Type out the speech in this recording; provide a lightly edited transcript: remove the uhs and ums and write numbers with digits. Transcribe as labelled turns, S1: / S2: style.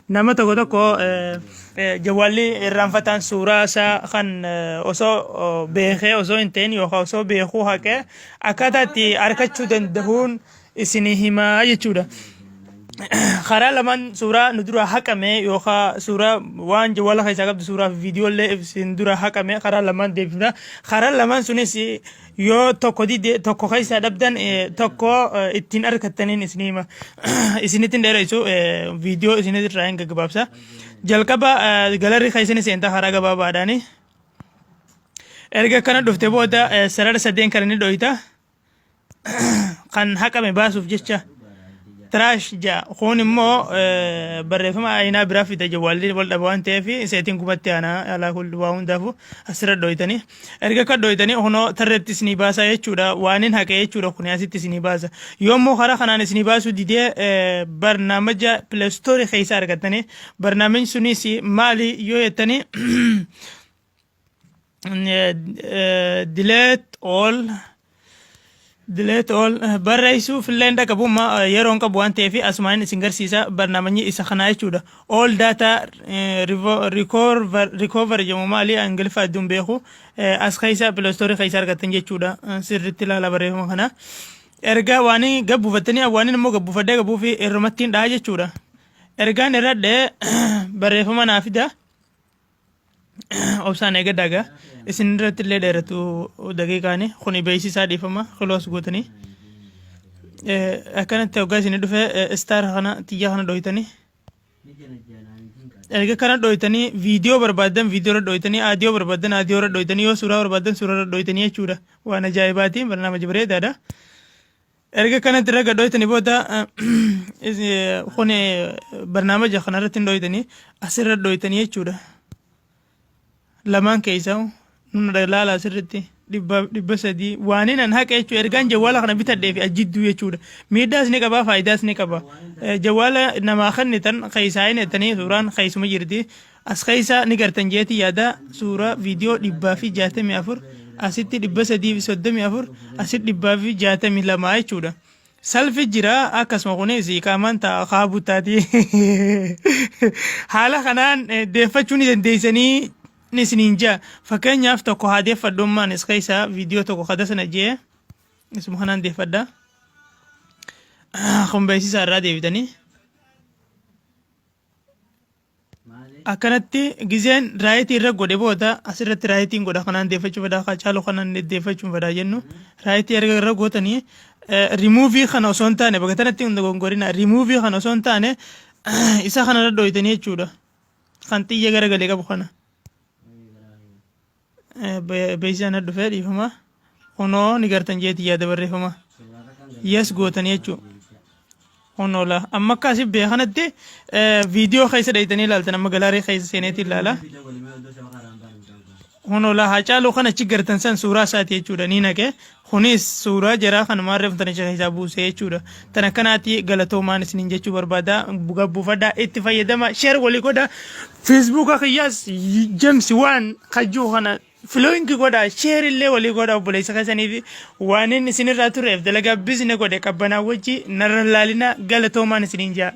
S1: Nama tokko tokko jawwaalli irraanfataan suuraa isaa kan osoo beekee osoo hin ta'in yookaan osoo beekuu haqee akkaataa itti argachuu danda'uun isinii himaa jechuudha. Karaa lamaan suuraa nu dura haqame yookaan suuraa waan jawwaala keessaa qabdu suuraa fi viidiyoo illee isin dura haqame karaa lamaan deebifna. Karaa lamaan sunis yoo tokko dide tokko keessaa dhabdan tokko ittiin argattaniin isin hima. Isinitti hin dheeressu, viidiyoo isinirraa hin gaggabaabsa. Jalqaba gallery keessa ni seentaa karaa gabaabaadhaani. Erga kana dhufte booda sarara sadeen kana ni dhoyita. Kan haqame baasuuf jecha trash ja'a. Kun immoo barreeffama ayinaa biraa fida, jawwaalli wal dhaba waan ta'eef seetiin gubatti aanaa alaa kun waa hundaafu asirra dhoyitanii. Erga akka dhoyitanii kunoo tarreetti isinii baasa jechuudha. Waan hin haqe jechuudha, kun asitti isinii baasa. Yommuu karaa kanaan isinii baasuu didee barnaamaja Play Store keessa argattanii, barnaamijni sunis maali yoo jettanii, delete all, delete all barreessuuf illee hin dhaqabu, yeroo hin qabu waan ta'eef asumaan isin garsiisa. Barnaamijni isa kanaa jechuudha. All data recover jedhamu, maali Ingiliffaa hedduun beeku, as keessa Play Store keessa argattan jechuudha. Sirriitti ilaala barreeffama kana. Erga waan gabbuufattanii, waan immoo gabbuufadhee qabuu fi irrumattiin dhaha jechuudha. Ergaan irra dha'ee barreeffama naa fida. Obsaan eeggadhaa, isin irratti illee dheeratu daqiiqaani kuni beeksisaa, dhiifama. Close gootanii akkanatti hoggaa isin dhufe star kana, xiyya kana dhoytanii, erga kana dhoytanii viidiyoo barbaaddan viidiyoo irra dhoytanii, audio barbaaddan audio irra dhoytanii, yoo suuraa barbaaddan suuraa irra dhoytanii jechuudha. Waan ajaa'ibaati, barnaamija bareedaadha. Erga kanatti irra dhoytanii booda kun barnaamija kanarratti hin dhoytanii, asirra dhoytanii jechuudha. Lamaan keessaa nuna ilaala, asirratti 300 waan inni haqa jechuudha. Ergaan jawwaala kana bitadhee fi ajjidduu jechuudha. Miidhaas ni qaba, faayidaas ni qaba. Jawwaala namaa kennitan keessaa hin ettanii suuraan keessuma jirti. As keessa ni gartan jeeti yaada, suuraa viidiyoo 164, asitti 334, asitti 162 jechuudha. Salfi jira akkasuma, kunis qaamaan kaabutaati. Haala kanaan deeffachuu ni dandeessanii isiniin jaa. Fakkeenyaaf tokko haa deeffadhummaan as keessa viidiyoo tokko kada sana jee isuma kanaan deeffadha. Kun beeksisa irraa deebitanii. Akkanatti gizeen right irra godhe booda asirratti rightiin godha, kanaan deeffachuu fedha, caalu kanaan deeffachuu fedha jennu, right erga irra gootanii rimuuvii kana osoo hin taane, bakka tanatti hunda gongorina, rimuuvii kana osoo hin taane isa kana irra dhoytanii jechuudha. Kan xiyya garagalee qabu kana. Beeksisaan dhufee, dhiifama. Kunoo ni gartan jeeti yaada barreeffama. Yes gootanii jechuudha. Kunoo laa amma akka asii beekanatti viidiyoo keessa dheeytanii ilaaltan, amma gallery keessa seeneeti ilaala. Kunoo laa, Haacaaluu kan achi gartan san suuraa isaati jechuudha, ni naqe. Kunis suuraa jaraa kan maarree fuutanii keessaa buusee jechuudha. Tan akkanaati, galatoomaan isiniin jechuu barbaada. Buufadhaa, itti fayyadama, share walii godha. Facebooka kiyyaas James waan kajjuu kana following godha, share illee walii godha obboleessa keessanii fi waan inni isinirraa tureef dalagaa bizne godhe qabbanaa wajji narra laalina, galatoomaan isiniin jaa.